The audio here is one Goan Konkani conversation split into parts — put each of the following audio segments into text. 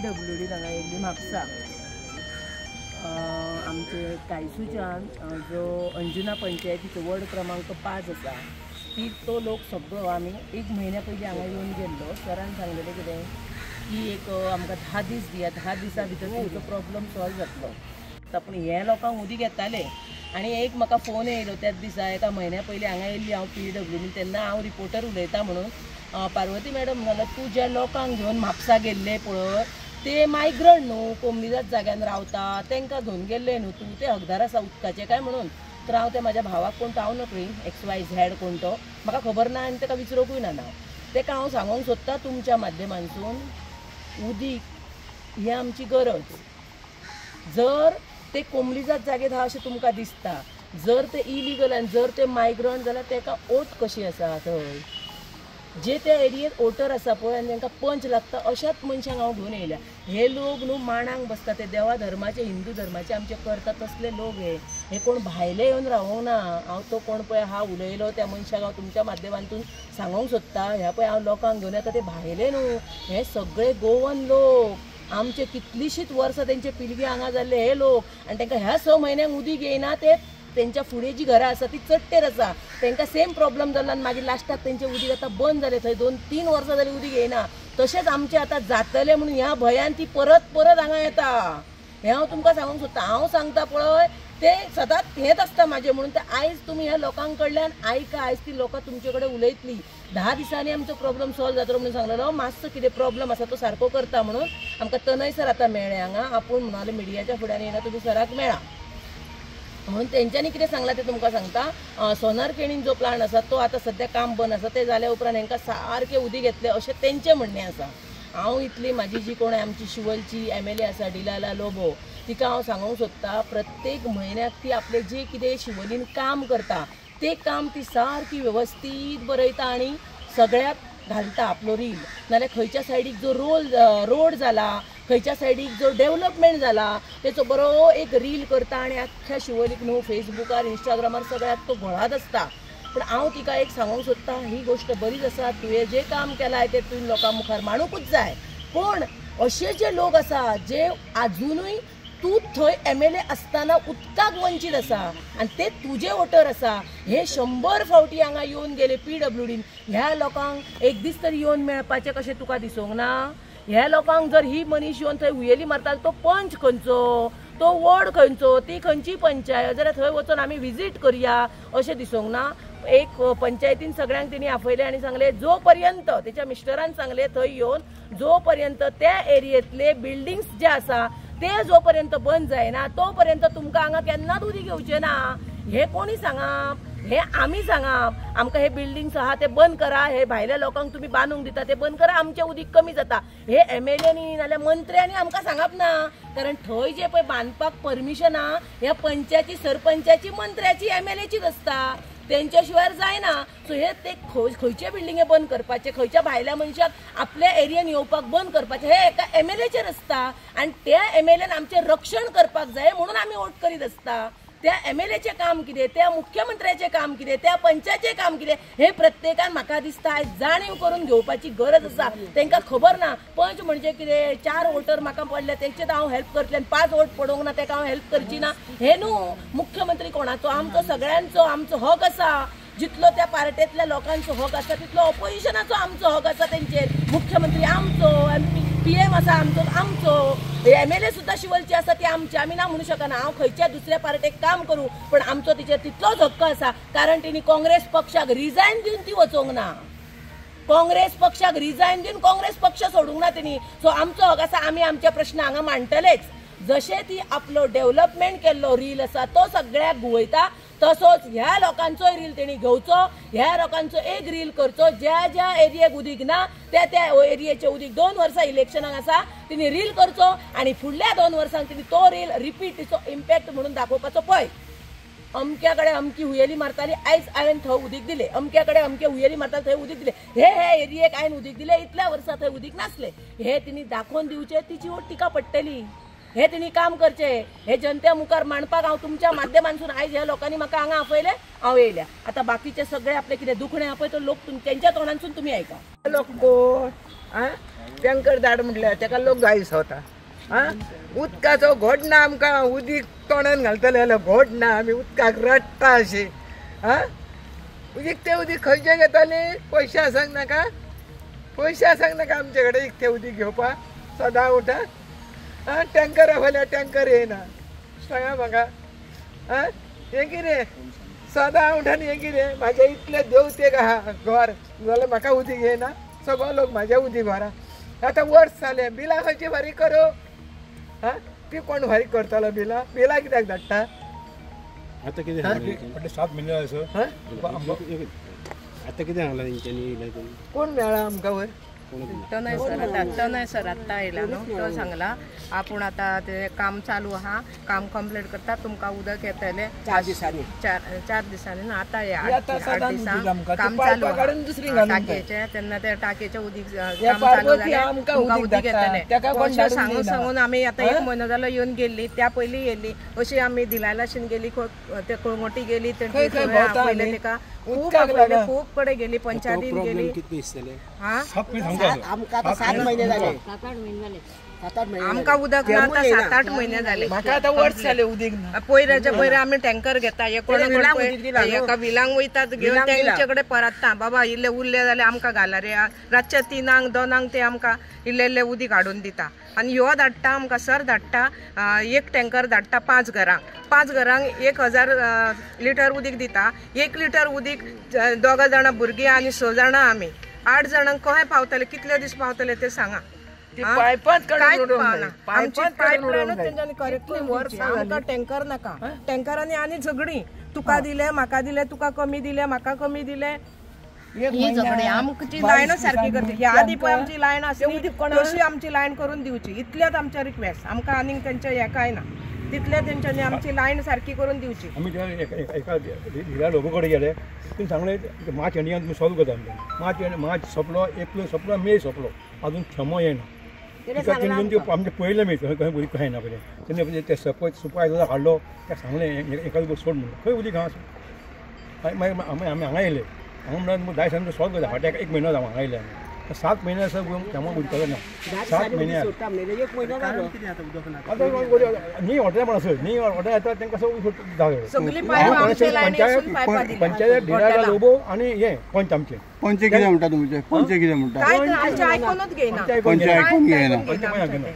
PWD हांगा येयल्ली म्हापसा. आमचे कायसूच्यान जो अंजुना पंचायतीचो वॉर्ड क्रमांक 5 आसा ती तो लोक सगळो आमी एक म्हयन्या पयलीं हांगा येवन गेल्लो. सरान सांगलेलें कितें की एक आमकां 10 दीस दिया, 10 दिसां भितर तुमचो प्रॉब्लम सॉल्व जातलो. पूण हे लोकांक उदीक येताले आनी एक म्हाका फोन येयलो त्याच दिसा, एका म्हयन्या पयलीं हांगा येयल्ली हांव PWD, तेन्ना हांव रिपोर्टर उलयता म्हणून पार्वती मॅडम म्हणलो तूं ज्या लोकांक घेवन म्हापसा गेल्ले पळय ते मायग्रंट न्हू, कोमनिजात जाग्यान रावता, तांकां घेवन गेल्ले न्हू तूं, ते हकदार आसा उदकाचे काय म्हणून. तर हांव ते म्हाज्या भावाक कोण तो हांव नकळी, XYZ कोण तो म्हाका खबर ना आनी ताका विचारूंकूय ना. नांव ताका हांव सांगूंक सोदता तुमच्या माध्यमांतसून, उदीक ही आमची गरज. जर ते कोमलीजात जागेत आहा अशें तुमकां दिसता, जर ते इलिगल आनी जर ते मायग्रंट जाल्यार ताका ओट कशी आसा थंय, जे त्या एरियेत वोटर आसा पळय आनी तांकां पंच लागता अशाच मनशांक हांव घेवन येयल्या. हे लोक न्हू माणांक बसता, ते देवा धर्माचे हिंदू धर्माचे आमचे करता तसले लोक हे, हे कोण भायले येवन रावोंक ना. हांव तो कोण पळय हा उलयलो त्या मनशाक हांव तुमच्या माध्यमांतून सांगूंक सोदता, ह्या पळय हांव लोकांक घेवन येता ते भायले न्हू, हे सगळे गोवन लोक, आमचे कितलीशींच वर्सां तेंचे पिळगे हांगा जाल्ले हे लोक. आनी तांकां ह्या 6 म्हयन्यांक उदीक येयना, ते तेंच्या फुडें जी घरां आसा ती चडटेर आसा, तांकां सेम प्रॉब्लम जालो आनी मागीर लास्टाक तेंचें उदीक आतां बंद जालें, थंय 2-3 वर्सां जालीं उदीक येयना. तशेंच आमचें आतां जातलें म्हणून ह्या भंयान ती परत परत हांगा येता. हें हांव तुमकां सांगूंक सोदता. हांव सांगता पळय ते सदांच हेंच आसता म्हाजें, म्हणून ते आयज तुमी ह्या लोकां कडल्यान आयका, आयज ती लोकां तुमचे कडेन उलयतली. 10 दिसांनी आमचो प्रॉब्लम सॉल्व जातलो म्हणून सांगलेलो, मातसो कितें प्रॉब्लम आसा तो सारको करता म्हणून आमकां तनय सर आतां मेळ्ळे हांगा. आपूण म्हणाले मिडियाच्या फुड्यान येना, तुमी सराक मेळा म्हणून. तेंच्यांनी कितें सांगलां तें तुमकां सांगता. सोनार केणीन जो प्लांट आसा तो आतां सद्या काम बंद आसा, तें जाल्या उपरांत हेंकां सारकें उदीक येतलें अशें तेंचें म्हणणें आसा. हांव इतली म्हाजी जी कोण आमची शिवलची MLA आसा डिलाला लोबो, तिका हांव सांगूंक सोदता प्रत्येक म्हयन्याक ती आपलें जें कितें शिवोलीन काम करता तें काम ती सारकी वेवस्थीत बरयता आनी सगळ्याक घालता आपलो रील. नाल्यार खंयच्या सायडीक जो रोड जाला, खंयच्या सायडीक जो डेवलपमेंट जाला तेचो बरो एक रील करता आनी आख्ख्या शिवोलीक न्हू फेसबुकार इंस्टाग्रामार सगळ्याक तो घोळात आसता. पूण हांव तिका एक सांगूंक सोदता, ही गोश्ट बरीच आसा, तुवें जें काम केलां तें तुवें लोकां मुखार मांडूंकूच जाय. पूण अशे जे लोक आसा जे आजुनूय तूं थंय MLA आसतना उदकाक वंचीत आसा आनी ते तुजे वोटर आसा, हे 100 फावटी हांगा येवन गेले PWDन, ह्या लोकांक एक दीस तरी येवन मेळपाचें कशें तुका दिसूंक ना? ह्या लोकांक जर ही मनीस येवन थंय हुयेली मारता तो पंच खंयचो, तो वॉर्ड खंयचो, ती खंयची पंचायत, जाल्यार थंय वचून आमी विजीट करया अशें दिसूंक ना. एक पंचायतीन सगळ्यांक तेणी आपयलें आनी सांगलें जो पर्यंत तेच्या मिस्टरान सांगलें थंय येवन जो पर्यंत त्या एरियेंतले बिल्डिंग्स जे आसा ते जो पर्यंत बंद जायना तो पर्यंत तुमकां हांगा केन्नाच उदीक येवचें ना. हे कोणी सांगप? हे आमी सांगप. आमकां हे बिल्डिंग्स आहा ते बंद करा, हे भायल्या लोकांक तुमी बांदूंक दिता ते बंद करा, आमचें उदीक कमी जाता. हे MLAनी नाल्यार मंत्र्यांनी आमकां सांगप ना, कारण थंय जे पळय बांदपाक परमिशन आहा ह्या पंचायती सरपंचाची मंत्र्याची MLAचीच आसता, तेंच्या शिवाय जायना. सो हे ते खंयचे बिल्डिंगे बंद करपाचे, खंयच्या भायल्या मनशाक आपल्या एरियेन येवपाक बंद करपाचें हे एका MLAचेर आसता आनी त्या MLAन आमचें रक्षण करपाक जाय म्हणून आमी वोट करीत आसता. त्या MLAचें काम कितें, त्या मुख्यमंत्र्याचें काम कितें, त्या पंचायतीचें काम कितें, हे प्रत्येकान म्हाका दिसता आयज जाणीव करून घेवपाची गरज आसा. तांकां खबर ना पंच म्हणजे कितें, 4 वोटर म्हाका पडले तेंचेच हांव हेल्प करतलें आनी 5 वोट पडोवंक ना ताका हांव हेल्प करची ना, हें न्हू. मुख्यमंत्री कोणाचो? आमचो सगळ्यांचो, आमचो हक आसा. जितलो त्या पार्टेंतल्या लोकांचो हक आसा तितलो ऑपोजिशनाचो आमचो हक आसा तेंचेर. मुख्यमंत्री आमचो, PM आसा आमचो, आमचो MLA सुद्दां शिवलची आसा ती आमची, आमी ना म्हणू शकना. हांव खंयच्या दुसऱ्या पार्टेक काम करूं पण आमचो तिचेर तितलोच हक्क आसा, कारण तिणी काँग्रेस पक्षाक रिजायन दिवन ती वचोंक ना, काँग्रेस पक्षाक रिजायन दिवन काँग्रेस पक्ष सोडूंक ना तिणी. सो आमचो हक आसा, आमी आमचे प्रश्न हांगा मांडटलेच. जशें ती आपलो डेवलपमेंट केल्लो रील आसा तो सगळ्याक घुंवयता, तसोच ह्या लोकांचोय रील तेणी घेवचो, ह्या लोकांचो एक रील करचो. ज्या ज्या एरियेक उदीक ना त्या त्या एरियेचें उदीक 2 वर्सां इलेक्शनाक आसा तिणी रील करचो आनी फुडल्या 2 वर्सांक तिणी तो रील रिपीट तिचो इम्पॅक्ट म्हणून दाखोवपाचो. पळय अमक्या कडेन अमकी हुयेली मारताली, आयज हांवें थंय उदीक दिलें, अमक्या कडेन अमके हुयेली मारताली थंय उदीक दिलें, हे हे एरियेक हांवें उदीक दिलें, इतल्या वर्सां थंय उदीक नासलें, हे तिणी दाखोवन दिवचें, तिची वोट तिका पडटली. हे तिणी काम करचें, हे जनते मुखार मांडपाक हांव तुमच्या माध्यमांतसून आयज ह्या लोकांनी म्हाका हांगा आपयलें, हांव येयल्या. आतां बाकीचे सगळे आपले कितें दुखणें आहा पळय तो लोक तेंच्या तोंडांतसून तुमी आयका. लोक कोण आं टँकर धाड म्हटल्यार तेका लोक गाळी सोता. आं उदकाचो घोट ना आमकां, उदीक तोंडान घालतले जाल्यार घोट ना, आमी उदकाक रडटा अशी. आं उदीक तें उदीक खंयचें घेतालीं? पयशे आसक नाका, पयशे आसक नाका आमचे कडेन इकतें उदीक घेवपाक? सदां उठा आं टँकर फाल्यां टँकर येयना, सांगा म्हाका. आं हें कितें सदां उठान हें कितें? म्हाज्या इतलें देवतेक आहा घर जाल्यार म्हाका उदीक येयना, सगळो लोक म्हाज्या उदीक व्हरा. आतां वर्स जालें, बिलां खंयची फारीक करूं? आं ती कोण फारीक करतलो बिलां? बिलां कित्याक धाडटा? आतां कितें सांगलें? 7 म्हयने जाले सर. आतां कितें सांगलां तेंच्यांनी? कोण मेळ्ळा आमकां वयर? तनय सर, आतां तनय सर आत्तां आयला न्हू, तो सांगला आपूण आतां तें काम चालू आहा, काम कंप्लीट करता, तुमकां उदक येतलें 4 दिसांनी. 4 दिसांनी न्हू, आतां हे 8 दिसांक काम चालू आहा टाकयेचें, तेन्ना ते टाकयेचें उदीक काम चालू जालें, तुमकां उदीक येतलें अशें सांगून सांगून आमी आतां 1 म्हयनो जालो येवन गेल्ली, त्या पयलीं येयल्ली अशी आमी दिलायलाशीन गेली, ते कळंगोटी गेली, पयलें तेका खूब आपयलें, खूब कडेन गेली, पंचायतीन गेली. हा आमकां आतां 7 म्हयने जाले, 7-8 म्हयने आमकां उदक ना, आतां 7-8 म्हयने जाले. म्हाका आतां वर्स जालें उदीक ना. पयराच्या पयर आमी टँकर घेता, एका विलांक वयतात घेवन तेंचे कडेन परतता, बाबा इल्ले उरले जाल्यार आमकां घाला रे. रातच्या 3-2 2 ते आमकां इल्ले इल्ले उदीक हाडून दिता. आनी ह्यो धाडटा आमकां सर धाडटा, 1 टँकर धाडटा 5 घरांक, 5 घरांक 1000 लिटर उदीक दिता. 1 लिटर उदीक 2 जाणां भुरगीं आनी 6 जाणां आमी, 8 जाणांक कशें पावतले, कितले दीस पावतले ते सांगा. आमची पायपलायनूच तेंच्यांनी करेक्ट करून दिवची, आमकां टँकर नाका. टँकरांनी आनी झगडीं, तुका दिले म्हाका दिले, तुका कमी दिले म्हाका कमी दिले, ही झगडी. आमची लायनूच सारकी करची. ह्या आदी पळय आमची लायन आसली तशी आमची लायन करून दिवची, इतलेंच आमचें रिक्वेस्ट. आमकां आनीक तेंचें हें कांय ना, तितले तेंच्यांनी आमची लायन सारकी करून दिवची. आमी एका धिरा लोको कडेन गेले, तुमी सांगलें मार्च एंडिंगान तुमी सॉल्व करता. मार्च सोंपलो, एप्रील सोंपलो, मे सोंपलो, अजून क्षमो येना. आमचें पयलें मी खंय खंय उदीक खंय येना पयलें तेन्ना ते सुपरवायजर हाडलो, ताका सांगलें एकाद सोड म्हणून, खंय उदीक आसा. मागीर आमी हांगा येयले, हांगा म्हणल्यार 10 दिसांनी सॉल्व करता. फाटीं 1 म्हयनो जावं हांगा येयले आमी, 7 म्हयने आसा क्षमो उदकाचो ना. 7 म्हयने आतां न्ही हॉटेल म्हण आसत न्ही हॉटेल येता तांकां सगळें पंचायत धिराला लोबो आनी हें पंच आमचें. पंच कितें म्हणटा तुमचें? पंच कितें म्हणटा? आयकूनच घेयना, पंच आयकून घेयना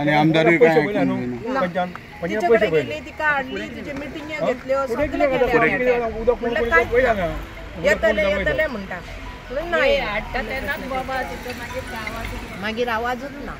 आनी आमदारूय कांय आयकून घेयना. तिचे कडेन गेली, तिका हाडली, तिचे मिटिंग्यो घेतल्यो, सगळें केलें, येतले येतले म्हणटा, हाडटा तेन्नाच बाबा मागीर आवाजूच ना.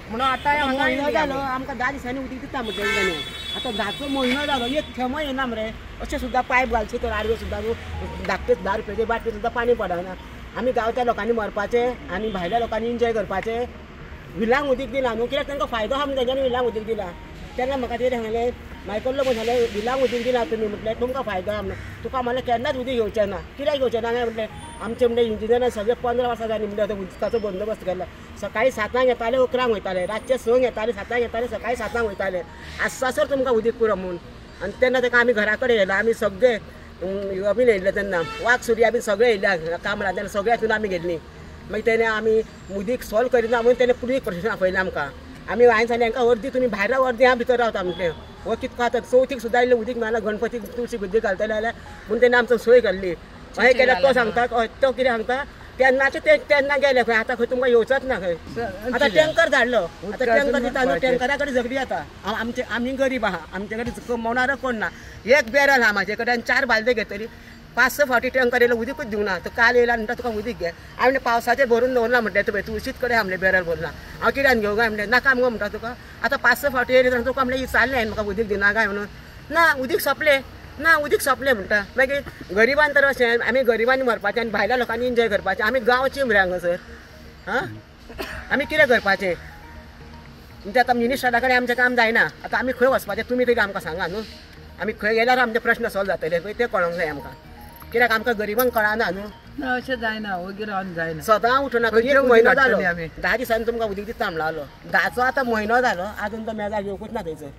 म्हणून आतां म्हयनो जालो आमकां 10 दिसांनी उदीक दिता म्हटलें ताणें, आतां 10चो म्हयनो जालो, एक थेंबो येना मरे. अशें सुद्दां पायप घालचे तर आडवे सुद्दां न्हू, धाकटे 10 रुपयाचे बाटली सुद्दां पाणी पडना. आमी गांवच्या लोकांनी मरपाचें आनी भायल्या लोकांनी एन्जॉय करपाचें. विलांक उदीक दिला न्हू, कित्याक तांकां फायदो आहा म्हणून तेंच्यांनी विलांक उदीक दिला. तेन्ना म्हाका तें सांगलें, मायकल लोक सांगलें विलांक उदीक दिला तुमी, म्हटलें तुमकां फायदो आहा म्हणून, तुका म्हणलें केन्नाच उदीक घेवचें ना. कित्याक घेवचें ना काय म्हटलें, आमचे म्हणलें इंजिनियरान सगळे 15 वर्सां जालीं म्हणलें आतां उदकाचो बंदोबस्त केला. सकाळीं 7 येताले, 11 वयताले, रातचे 6 येताले, 7 येताले, सकाळीं 7 वयताले, आसासर तुमकां उदीक पुरो म्हूण. आनी तेन्ना ताका आमी घरा कडेन येयला, आमी सगळे बीन येयल्ले तेन्ना, वाग सुर्या बीन सगळे येयले कामरा, तेन्ना सगळे हितून आमी गेल्लीं. मागीर तेणें आमी उदीक सॉल्व करिना म्हणून तेणें पुलीस प्रशासन आपयलें आमकां. आमी हांवें सांगलें हांकां अर्दी तुमी भायर राव, अर्दी हांव भितर रावता म्हटलें. हो कितको आतां चवथीक सुद्दां इल्लें उदीक मेळना, गणपतीक तुळशी बुद्दी घालतले जाल्यार म्हूण तेणें आमचो सोय घाल्ली. अशें केल्यार तो सांगता, तो कितें सांगता, तेन्नाचे ते तेन्ना गेले खंय, आतां खंय तुमकां येवचोच ना खंय. आतां टँकर धाडलो, आतां टँकर दिता न्हू, टँकरा कडेन झगडी जाता. आमचे आमी गरीब आहा, आमचे कडेन कमवणारो कोण ना. 1 बॅरल आहा म्हाजे कडेन, 4 बालदे घेतली, 5-6 फावटी टँकर येयलो, उदीकूच दिवना. तो काल येयला म्हणटा तुका उदीक घे, हांवें पावसाचें भरून दवरला म्हटलें, तुवें तुळशीच कडेन आमलें बॅरल भरला, हांव कित्यान घेवं काय म्हणलें, नाका मुगो म्हणटा तुका. आतां 5-6 फावटी येयले जाल्यार तुका म्हणलें विचारलें हांवें म्हाका उदीक दिना काय म्हणून, ना उदीक सोंपलें, ना उदीक सोंपलें म्हणटा. मागीर गरिबान तर अशें आमी गरिबांनी मरपाचें आनी भायल्या लोकांनी एन्जॉय करपाचें. आमी गांवची मरे हांगासर, आं आमी कितें करपाचें? म्हणजे आतां मिनिस्टरा कडेन आमचें काम जायना, आतां आमी खंय वचपाचें तुमी तरी आमकां सांगा न्हू. आमी खंय गेल्यार आमचे प्रश्न सॉल्व जातले पळय तें कळोंक जाय आमकां, कित्याक आमकां गरिबांक कळना न्हू. ना अशें जायना, वगीर रावन जायना. सदां उठून 1 म्हयनो जालो, 10 दिसांनी तुमकां उदीक दिता म्हणलो, 10चो आतां म्हयनो जालो, आजून तो मेजार येवकूच ना थंयसर.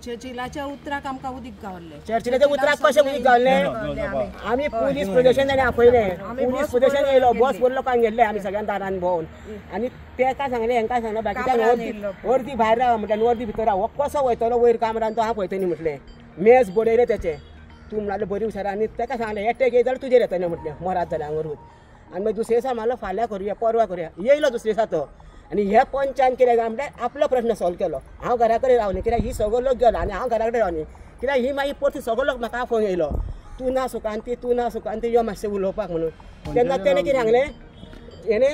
चर्चिलाच्या उतराक आमकां उदीक गावल्लें. चर्चिलाच्या उतराक कशें उदीक गावलें? आमी पुलीस प्रदर्शन ताणें आपयलें, पुलीस प्रदर्शन येयलो, बस भर लोकांक गेल्ले आमी सगळ्यां दारान भोंवन. आनी तेका सांगलें हेंकां सांगलें बाकीच्यांक अर्दी भायर रावा म्हटलें आनी अर्दी भितर राव. हो कसो वयतलो वयर कामरान तो हांव पळयतली म्हटलें. मेज बडयलें तेचें, तूं म्हणाले बरी हुशार. आनी तेका सांगलें एटॅक येयत जाल्यार तुजेर येतलें म्हटलें, मरात जाल्यार हांगारूच. आनी मागीर दुसरे दिसा म्हणलो फाल्यां करुया परवा करुया, येयलो दुसरे दिसा तो. आनी ह्या पंचान कितें काय म्हटल्यार आपलो प्रश्न सॉल्व केलो. हांव घरा कडेन रावलें कित्याक ही सगळो लोक गेलो आनी हांव घरा कडेन रावलें कित्याक ही मागीर परती सगळो लोक म्हाका फोन येयलो, तूं ना सुकांती, तूं ना सुकांती, यो मातशें उलोवपाक म्हणून. तेन्ना तेणें कितें सांगलें, हेणें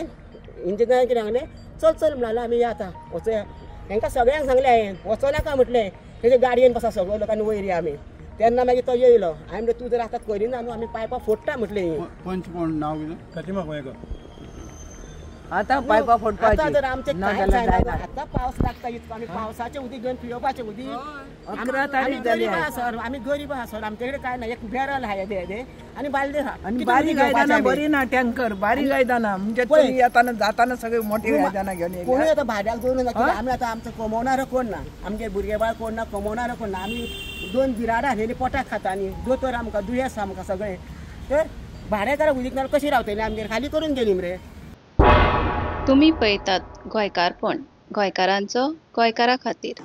इंजिनियरान कितें सांगलें, चल चल म्हणालें आमी या आतां वचोया. हेंकां सगळ्यांक सांगलें हांवें वचो नाका म्हटलें, तेजे गाडयेन बसा सगळो लोक आनी वयर या आमी. तेन्ना मागीर तो येयलो, हांवें म्हणलें तूं जर आतां करिना न्हू आमी पायपां फोडटा म्हटलें. पंच कोण नांव कितें? प्रतिमा गोंयकर. आतां पायपां फोडपाचीं. आतां जर आमचें कांय जायना, आतां पावस लागता इतको आमी पावसाचें उदीक घेवन पियोवपाचें उदीक. 11 तारीख जाली गरीब आसा सर, आमी गरीब आसा सर, आमचे कडेन कांय ना, एक बॅरल आहा येदे येदे आनी बालदी आहा. आनी बारीक आयदनां बरी ना, टँकर बारीक आयदनां म्हणजे तुमी येताना जाताना सगळी मोठी आयदनां घेवन. कोणूय आतां भाड्याक दवरून ना, आमी आतां आमचो कमवणारो कोण ना, आमगे भुरगे बाळ कोण ना, कमवणारो कोण ना. आमी 2 बिराडां हाडलेलीं पोटाक खाता आनी दोतोर आमकां दुयेंस आमकां सगळें, तर भाडेकाराक उदीक ना कशी रावतली आमगेर, खाली करून गेली मरे. तुमी पळयतात गोंयकारपण, गोंयकारांचो गोंयकारा खातीर.